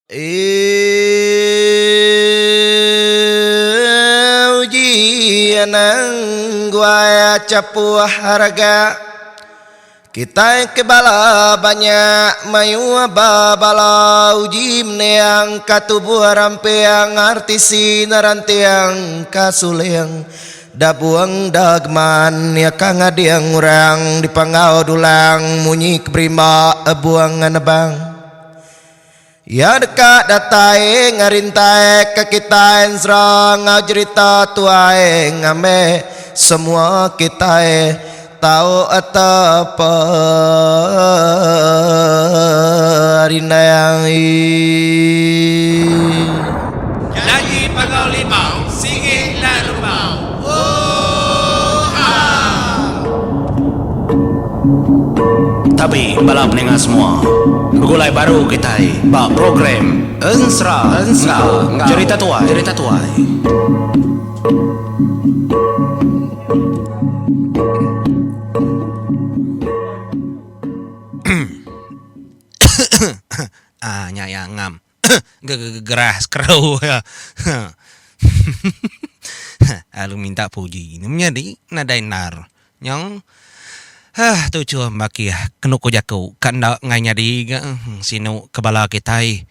Uji anang guai chapuh rega kitai ke bala banyak mayuh ba bala uji mending ka tubuh ramping artisi neranting ka suling dabung dagman iya ka ngading orang di panggau dulang munyi ke berimba buang nebang. Iya deka datai ngerintai ke kitai ensera enggau jerita tuai ngambi semua kitai tau teperindang. Janji Panggau Libau sigi enda lubau. Oohaa. Tabi bala peninga semua. Begulai baru kitai ba program Ensera enggau Jerita Tuai. Jerita Tuai. Ah nya iya ngam. Gerah sekerau iya. Lalu minta puji ne menyadi nadai endar. Nyau hah tu chum bakih kenu ku jaku ka enda ngai nyadi ga sinu ke bala kitai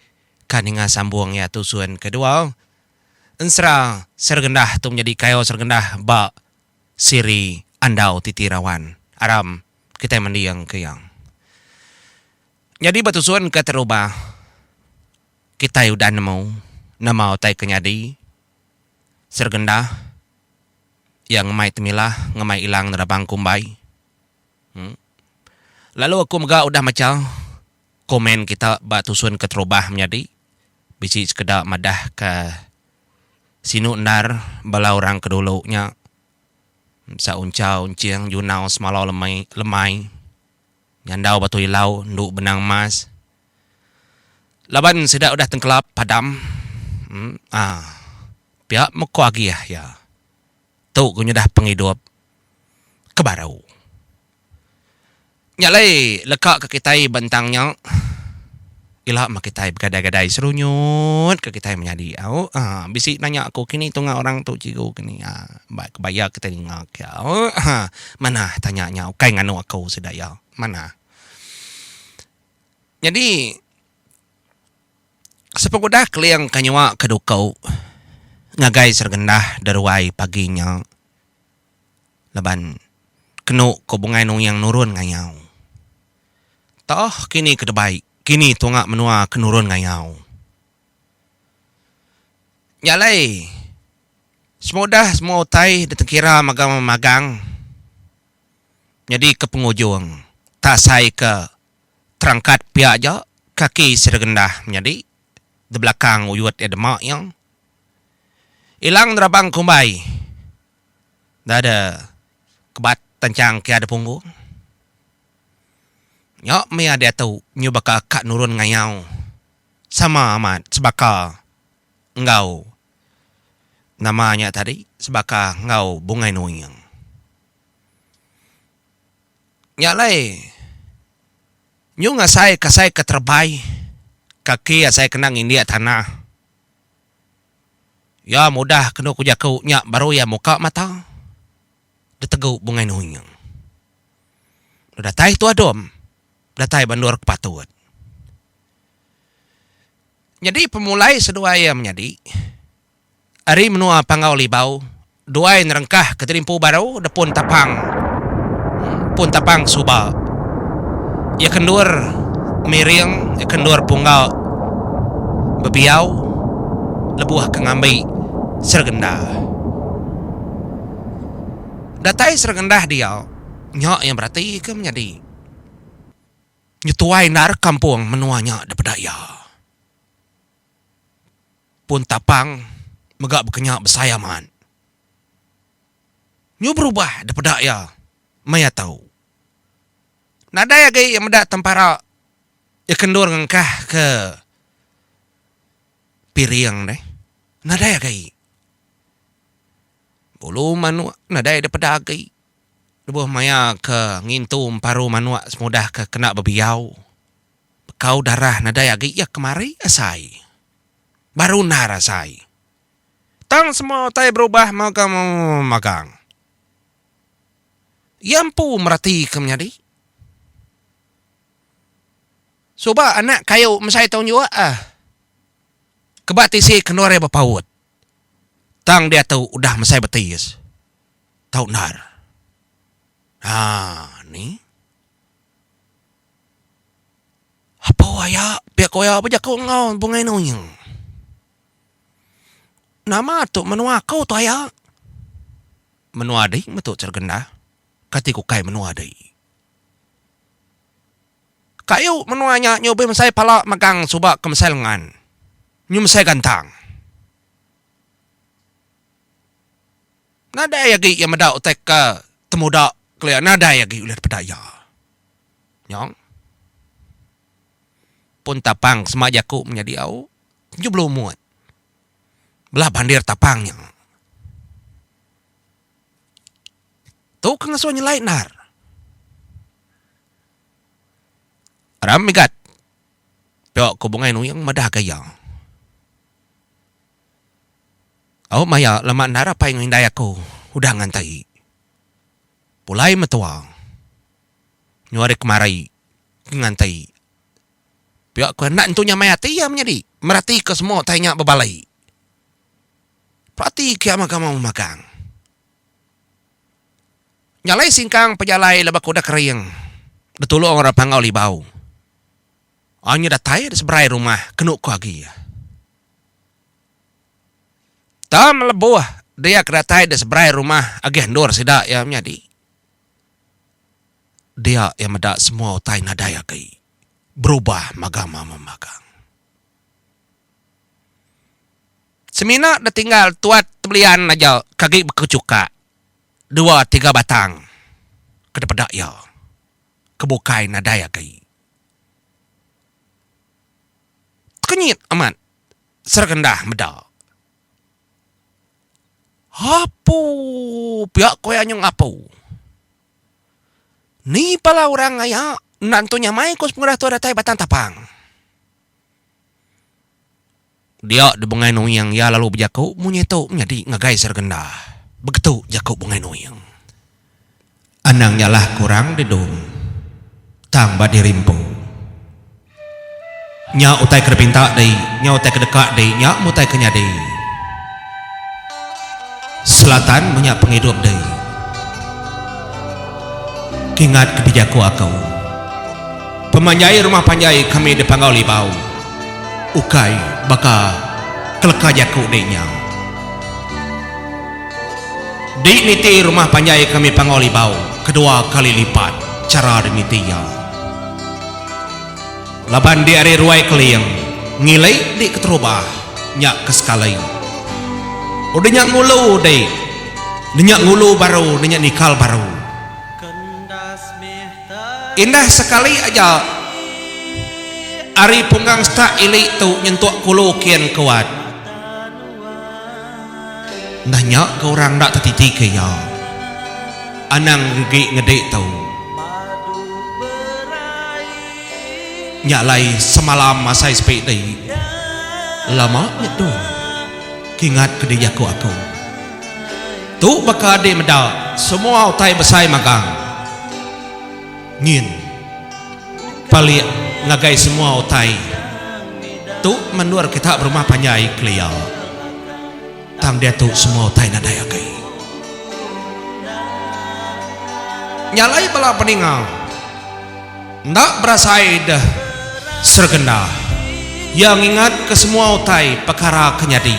ka ninga sambung iya tusun kedua. Ensera Seregendah tu menyadi kayu Seregendah ba siri Andau Titi Rawan. Aram kitai mending ke iya. Nyadi ba tusun ke terubah, kitai udah nemu nama utai ke nyadi. Sergendah, iya ngemai temilah, ngemai ilang nerabang kumbai. Em. Lalu aku mega udah macha komen kita ba tusun ke terubah menyadi. Bisi sekeda madahka sinu endar bala orang ke dulu nya. Sa Unchau, Enching, Junau, Semalau Lemai, Lemai. Nyandau batu ilau endu benang emas. Laban sida udah tengkelap padam aaa pia meko agih iya. Tu ke nyudah pengidup ke baru. Nya alai leka ke kitai ba entang nya ila meh kitai begadai-gadai serunyut ke kitai menyadi au aaa bisi nanya aku kini tunga orang tu cikgu kini aaa ba kebaya kitai ninga ke au aaa manah tanya nya ukai nganu aku sida iya manah. Nyadi sepengudah keling ke nyua ke duku ngagai Seregendah deruai pagi nya laban kenu ko Bungai Nuing nurun ngayau. Toh kini ke debai kini tunga menua ke nurun ngayau. Nya alai semudah semua utai ditengkira magang magang nyadi ke pengujung tak asai ke terangkat pia aja kaki Seregendah menyadi di belakang uyut iya dema iya. Ilang nerabang kumbai da de kebat tanchang ke ada punggung. Nya mia diatu nyu baka ka nurun ngayau sama amat sebaka enggau nama nya tadi sebaka enggau Bungai Nuing. Nya alai nyu ngasai ke asai ke terebai kaki asai kena ngindik tanah. Iya mudah kenu ku jaku nya baru iya muka mata ditegu Bungai Nuing. Datai tu adom, datai ba endur ke patut. Nyadi pemulai seduai iya menyadi, ari menua Panggau Libau, duai nerengkah ke Terimpu Baru depun Tapang, pun Tapang suba. Iya ke endur miring, iya ke endur pungga bebiau lebuh ke ngambi Seregenda. Datai Seregendah dia, Nya iya berati ke menyadi nyetuai endar kampung menua nya daripada iya. Pun tapang mega bekenya besai amat. Nyu berubah daripada iya maya tau. Nadai agi iya meda tempara iya ke endur ngengkah ke piring deh. Nadai agi. Bulu manuk nadai daripada agi. Lebuh maya ke ngintu emparu manuk semudah ke kena bebiau. Bekau darah nadai agi iya kemari asai. Baru endar asai. Tang semua utai berubah magang. Iya empu meratika menyadi. Suba anak kayu mesai tunjuk ah. Keba tisi ke endur iya bepaut. Tang diatu udah mesai betis. Tau endar. Haa ni. Apo aya pia ku iya bejaku enggau Bungai Nuing. Nama tu menua aku tu aya. Menua dih metu Sergendah. Kati ku kai menua dih. Kayu menua nya nyubih mesai pala megang suba ke mesai lengan. Nyu mesai gantang. Nadai agi iya meda utai ke temuda kelia nadai agi ulih dipeda iya. Nyong. Pun tapang sema jaku menyadi au nyu belumut. Belah bandir tapang nya. Tu ke ngasuh nyelai endar. Aram migat. Pia ko Bungai Nuing madah ga iya. Au maya lama endar apai enggau indai aku udah ngantai. Pulai metua. Nyu ari kemari ngantai. Pia ko enda entu nyamai ati iya menyadi meratika semua utai nya bebalai. Perati ke ama gama memagang. Nya alai singkang pejalai lebuh ke udah kering betulung orang Panggau Libau. Ai nya datai da seberai rumah kenu ku agi. Tam lebuh dia ke datai da seberai rumah agi endur sida iya menyadi. Dia iya meda semua utai nadai agi berubah magang memagang. Semina da tinggal tuat tebelian aja ke agi bekechukak dua tiga batang ke dipeda iya. Ke bukai nadai agi. Tekenyit amat Seregendah meda. Apu pia ko iya nyung apu. Ni bala orang aya enda entu nyamai ko sepengudah tu datai batang tapang. Dia di Bungai Nuing iya lalu bejaku munyi tu menyadi ngagai Sergenda. Begetu jaku Bungai Nuing. Anang nyalah ke orang di dom tang ba diri empu. Nya utai ke dipinta di, nya utai ke deka di, nya meh utai ke nyadi. Selatan meh nya pengidup di. Kingat ke dijaku aku. Pemanjai rumah panjai kami di Panggau Libau. Ukai baka keleka jaku dik nya. Dik niti rumah panjai kami Panggau Libau kedua kali lipat chara dik niti iya. Laban dik ari ruai Keling ngili dik keterubah nya ke sekali. Udah nya ngulu dik, nya ngulu baru nya nikal baru. Indah sekali aja ari punggang setak ili tu nyentuk kulu kin ke wat. Enda nya ke orang enda tetiti ke iya. Anang regi ngedi tu. Nya alai semalam asai sepi di. Lama nya tu. Kingat ke di jaku aku. Tu baka adi meda semua utai besai magang. Ngin. Palik ngagai semua utai. Tu mendur kita berumah panjai kelia. Tang diatu semua utai nadai agi. Nya alai bala peninga enda berasai deh seregenda iya ngingatka semua utai pekara ke nyadi.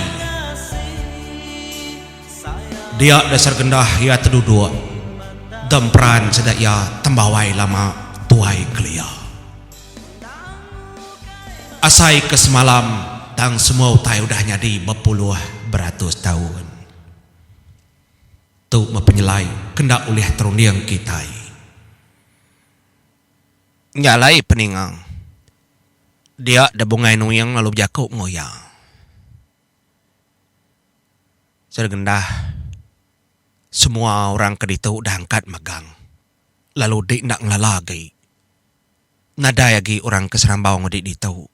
Dia deh seregendah iya teduduk demperan sida iya tembawai lama tuai kelia. Asai ke semalam tang semua utai udah nyadi bepuluh beratus taun. Tu meh penyelai ke enda ulih terunding kitai. Nya alai peninga dia da Bungai Nuing lalu bejaku enggau iya. Seregendah semua orang ke ditu udah angkat magang lalu dek enda ngelala agi. Nadai agi orang ke serambau ngedi ditu.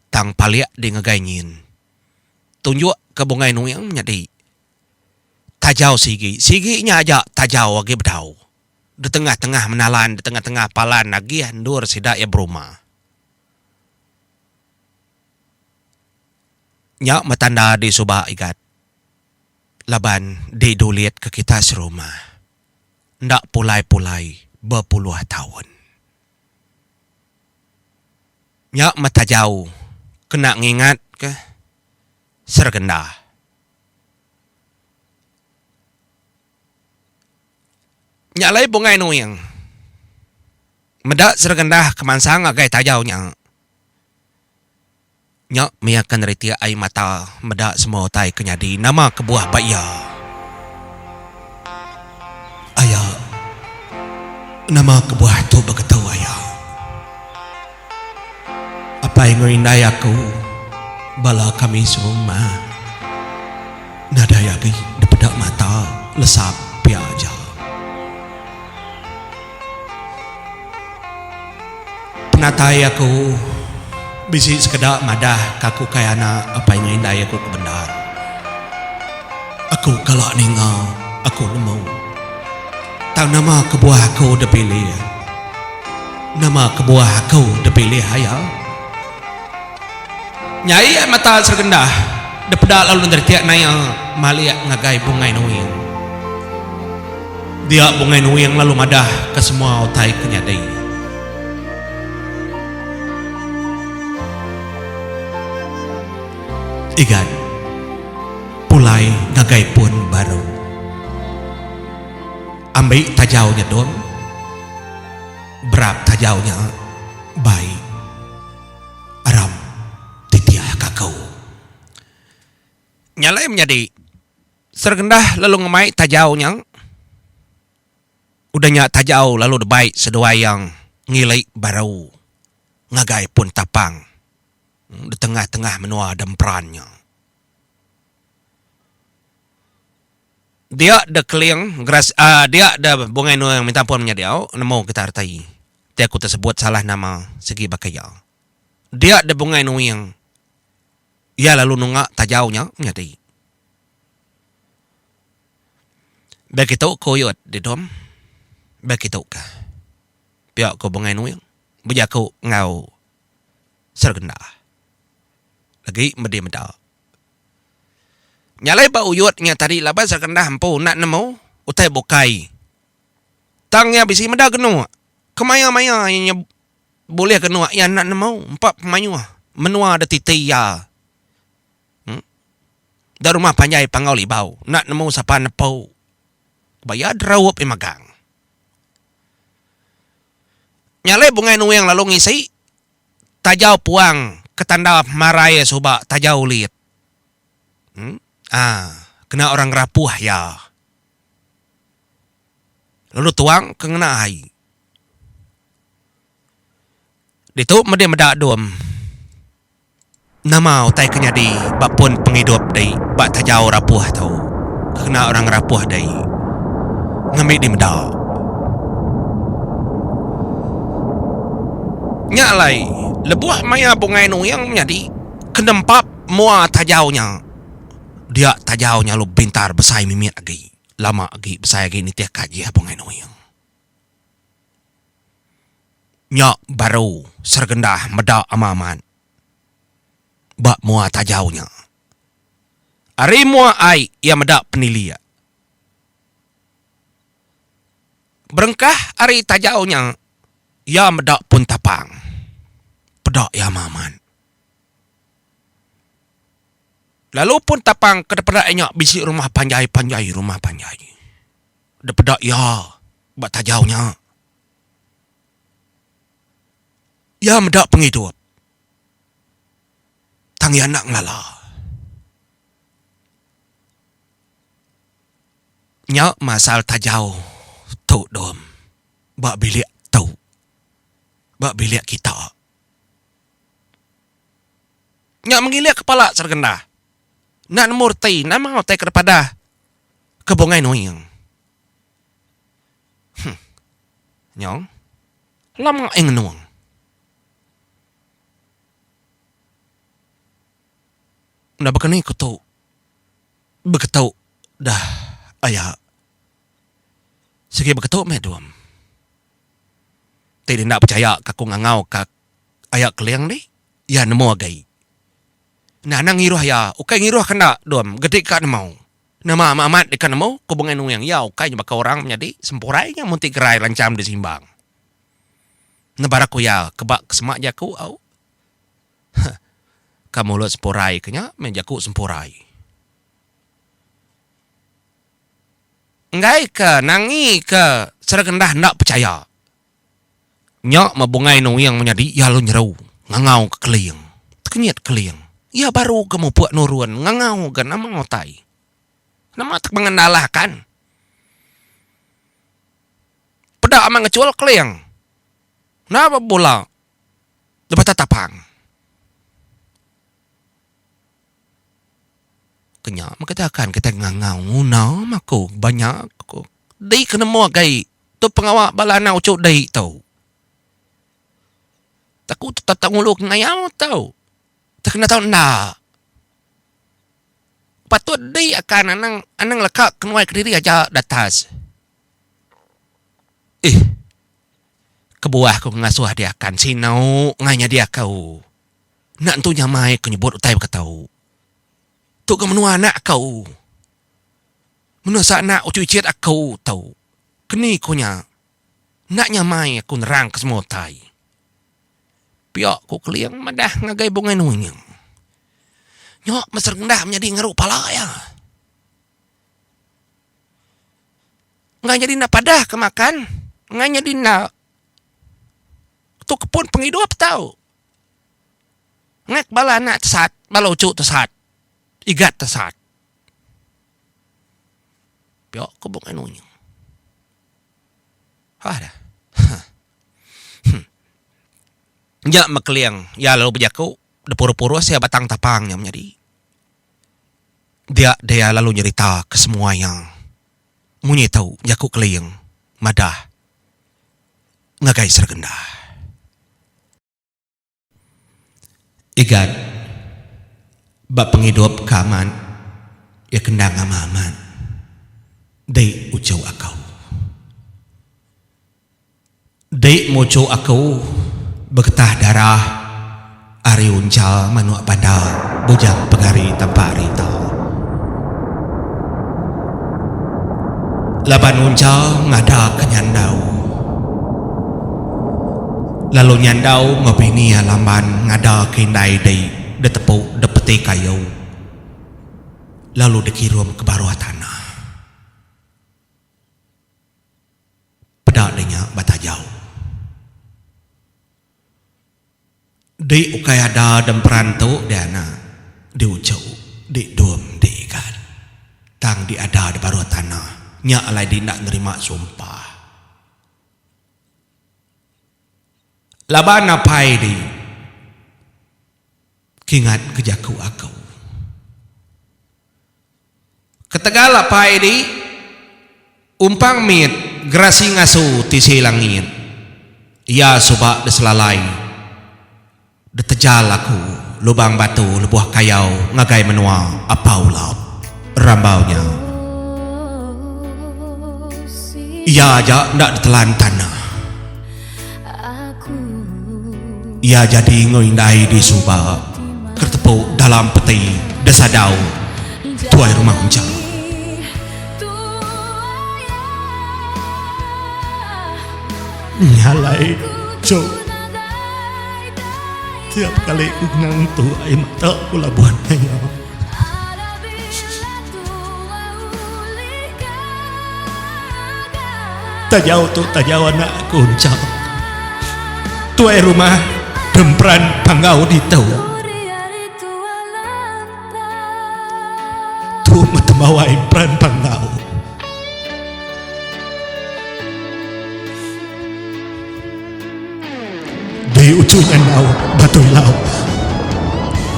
Tang palik di ngagai nyin. Tunjuk ke Bungai Nuing nyadi tajau sigi. Sigi nya aja tajau agi bedau. Di tengah-tengah menalan, di tengah-tengah palan agih endur sida iya berumah. Nya meh tanda di suba igat laban di dulit ke kita serumah enda pulai-pulai bepuluh taun. Nya meh tajau kena ngingat ke Sergenda. Nya alai Bungai Nuing meda Sergendah ke mansang ngagai tajau nya. Nya mih akan neritik ai mata meda semua utai ke nyadi nama kebuah ba iya. Aya, nama kebuah tu begetu aya? Apai enggau indai aku bala kami serumah nadai agi dipeda mata lesap pia aja. Penatai aku bisi sekeda madah ka aku kai anak apai enggau indai aku ke bendar. Aku kala ninga, aku nemu. Tang nama kebuah aku dipilih? Nama kebuah aku dipilih aya? Nyai ai mata Sergendah dipeda lalu neritik naya malik ngagai Bungai Nuing. Dia Bungai Nuing lalu madah ke semua utai ke nyadi. Igat pulai ngagai pun baru. Ambi tajau nyedung, berap tajau nya bai aram titih kaku. Nya alai menyadi Seregendah lalu ngemai tajau nya. Udah nya tajau lalu dibai seduai iya ngili baru ngagai pun tapang di tengah-tengah menua Demperan nya. Dia de keling geras aaa dia de Bungai Nuing minta ampun menyadi au nemu kita reti ti aku tesebut salah nama sigi baka iya. Dia de Bungai Nuing Iya lalu nunga tajau nya menyadi. Begitu ku Uyut didom, begitu ka. Pia ku Bungai Nuing bejaku enggau Sergenda. Lagi medi meda. Nya alai ba Uyut nya tadi laban Sergenda empu enda nemu utai bukai. Tang iya bisi meda genuk. Kemaya-maya iya Bulih ke nuak iya enda nemu empa pemayuh menua da titi iya. Em. Da rumah panjai Panggau Libau enda nemu sapa nepu. Ba iya deraup iya magang. Nya alai Bungai Nuing lalu ngisi tajau puang ke tanda pemarai iya suba tajau ulit. Em. Aa kena orang ngerapuh iya. Lalu tuang ke ngena ai. Ditu medi meda dum nama utai ke nyadi ba pun pengidup dei ba tajau rapuh tu ke kena orang ngerapuh dei ngambi di meda. Nya alai lebuh maya Bungai Nuing menyadi ke nempap mua tajau nya dia tajau nya lalu bintar besai mimit agi lama agi besai agi nitih ka ajih Bungai Nuing. Nya baru Sergendah meda amat-amat ba mua tajau nya. Ari mua ai iya meda penilik. Berengkah ari tajau nya iya meda pun tapang. Peda iya amat-amat. Lalu pun tapang ke dipeda iya nya bisi rumah panjai-panjai rumah panjai. Dipeda iya ba tajau nya. Iya meda pengidup tang iya enda ngelala. Nya masal tajau tu dom ba bilik tu ba bilik kita. Nya mengilik kepala Sergendah. Enda nemu reti nama utai ke dipadah ke Bungai Nuing. Huh. Nyong. Lama ai ngenung. Enda baka ni ku tu beketu dah aya. Sigi beketu meh dum. Ti enda pechaya ka aku ngangau ka aya Keling ni, iya nemu agi. Enda anang ngiruh iya, ukai ngiruh ke enda dum gedi ka nemu. Nama amat amat deka nemu ku Bungai Nuing iya ukai nya baka orang menyadi sempurai nya mun ti gerai lancham disimbang. Nebara ku iya ke ba ke sema jaku au. Huh. Ka mulut sempurai ke nya meh jaku sempurai. Enggai ke nangi ke seregendah enda pechaya. Nya meh Bungai Nuing menyadi iya lalu nyeru ngangau ke Keling. Tekenyit Keling. Iya baru ke mupuk nurun ngangau ga nama utai. Nama tek mengendalah kan. Peda amat ngechul Keling. Enda bebula debata tapang. Ke nya meh kitai akan kitai ngangau nguna meh aku ba nya ku. Di ke nemu agai tu pengawa bala anak uchu di tu. Aku tetap tau ngulu ke ngayau tau. Tau kena tau enda. Patut di akan anang anang leka kenuai kediri aja datas. Ih. Kebuah ku ngasuh di akan sinu ngai nyadi aku. Enda entu nyamai ku nyebut utai baka tu. Tu ga menua anak aku. Menua sa anak uchu ichit aku tu. Keni ku nya. Enda nyamai aku nerang ke semua utai. Pia ku Keling madah ngagai Bungai Nuing. Nya meh serendah menyadi ngeru pala iya. Enggai nyadi enda padah ke makan. Enggai nyadi enda. Tu ke pun pengidup tau. Ngak bala anak tesat, bala uchu tesat, igat tesat. Pia ke Bungai Nuing. Hah dah. Huh. Nya meh Keling iya lalu bejaku depurus-purus iya batang tapang nya menyadi. Dia dia lalu nyerita ke semua iya. Munyi tu jaku Keling madah ngagai Sergenda. Igat ba pengidup ke amat iya kendang ama amat dei uchu aku. Dei muchu aku begetah darah ari uncha manuk banda bujang pegari tampak rita. Laban uncha ngada ke nyandau. Lalu nyandau enggau bini iya Lamban ngada ke indai dei ditepu depeti kayu lalu dikirum ke baruh tanah. Peda deh nya ba tajau. Dei ukai ada demperan tu deh anak, di uchu, di dum, di igat. Tang di ada di baruh tanah, nya alai di enda nerima sumpah. Laban apai di kingat ke jaku aku. Ketegal apai di umpang mit gerasi ngasu tisi langit. Iya suba diselalai ditejal aku lubang batu lebuh kayau ngagai menua Apau Lap rambau nya. Iya aja enda ditelan tanah. Iya jadi enggau indai di suba ketepu dalam peti desadau tuai rumah uncha. Nya alai tu tiap kali ku ngenang tu ai mata ku labuh naya. Tajau tu tajau anak aku encha. Tuai rumah Demperan Panggau ditu. Tu meh tembawai Emperan Panggau. Di uchu Nyandau Batu Ilau.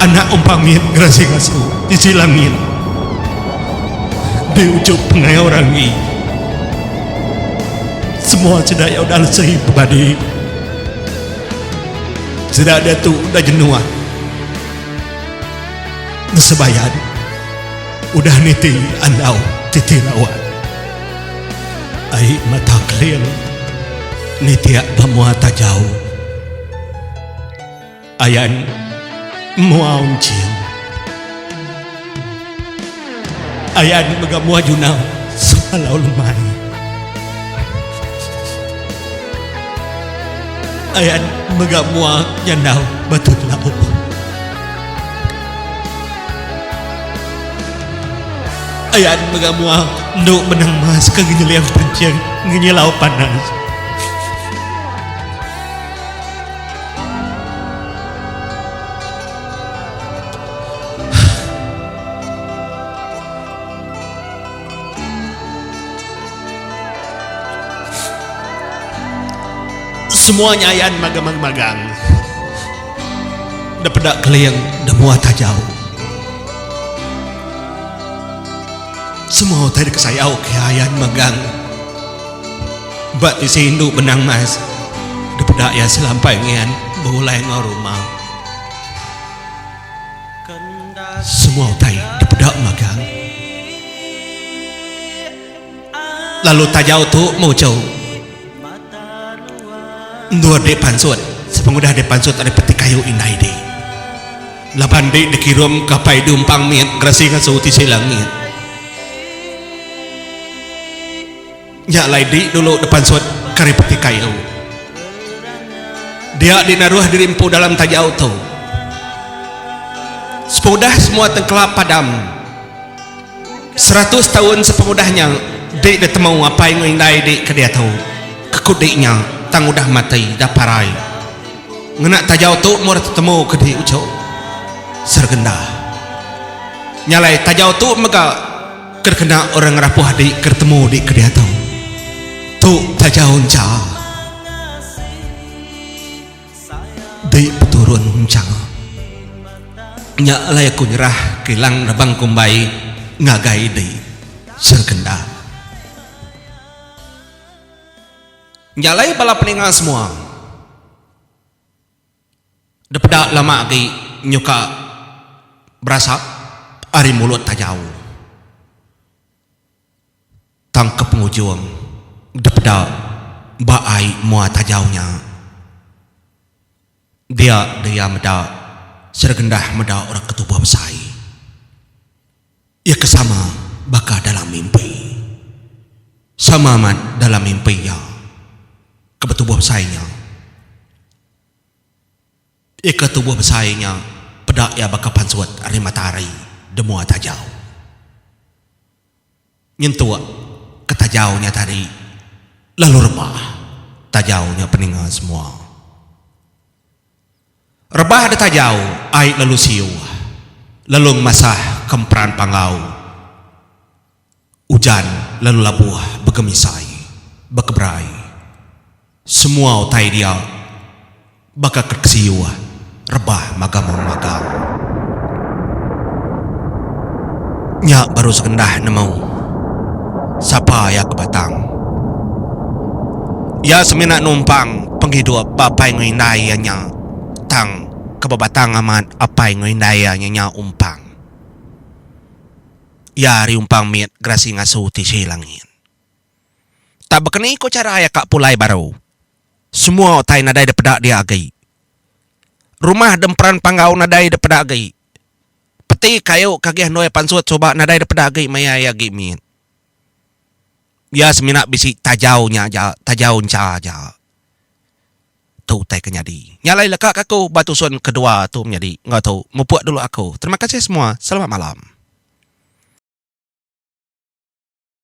Anak Umpang Mit Ngerasi Ngasu Tisi Langit. Di uchu Pengayau Ranggi. Semua sida iya udah lesi bebadi. Sida diatu udah jenuh. Sebayan udah niti andau titi rawat. Ai mata keling nitik ba mua tajau. Ayan mua unching. Ayan mega mua junau semalau lemai. Ayan mega mua nyandau batu lau. Ayan mega mua endu benang mas ke ngenyeling perenching ngenyilau panas. Semua nya ayan magang-magang. Da peda keling da mua tajau. Semua utai dikesayau ke ayan magang. Ba tisi indu benang mas da peda iya selampai ngian begulai enggau ruma. Semua utai dipeda magang. Lalu tajau tu mujur endur dek pansut sepengudah dek pansut ari peti kayu indai dek. Laban dek dikirum ke apai dek umpang mit gerasi ngasu tisi langit. Nya alai dik dulu depansut ke ari peti kayu. Dia dik naruh diri empu dalam tajau tu. Sepengudah semua tengkelap padam. Seratus taun sepengudah nya dik ditemu apai enggau indai dik ke diatu. Ke ku dik nya tang udah mati dah parai. Ngena tajau tu meh orang tetemu ke dik uchu. Sergenda. Nya alai tajau tu mega. Ke dikena orang ngerapuh adi ke ditemu di ke diatu. Tu tajau encha. Di peturun encha. Nya alai aku nyerah ke ilang nebang kumbai ngagai di Sergenda. Nya alai bala peninga semua. Depeda lama agi nyuka berasap ari mulut tajau. Tang ke pengujung depeda ba ai mua tajau nya. Dia dia meda seregendah meda orang ke tubuh besai. Iya ke sama baka dalam mimpi. Sama amat dalam mimpi iya ke betubuh besai nya. Ika tubuh besai nya peda iya baka pansut ari matahari demua tajau. Nyentuk ke tajau nya tadi lalu rebah tajau nya peninga semua. Rebah da tajau ai lalu siuh lalu ngemasah ke emperan panggau. Ujan lalu labuh begemisai, bekeberai. Semua utai dia baka ke kesiuh rebah magang-magang. Nya baru segendah nemu sapa iya ke batang. Iya semina numpang pengidup ba apai enggau indai iya nya tang ke bebatang amat apai enggau indai iya nya nya umpang. Iya ari umpang mit gerasi ngasu tisi langit. Tak bekeni ko chara iya ka pulai baru. Semua utai nadai dipeda dia agi. Rumah demperan panggau nadai dipeda agi. Peti kayu ke agih endoi pansut suba nadai dipeda agi maya iya agi mit. Iya semina bisi tajau nya aja, tajau encha aja. Tu utai ke nyadi. Nya alai leka ke aku ba tusun kedua tu menyadi enggau tu mupuk dulu aku. Terima kasih semua. Selamat malam.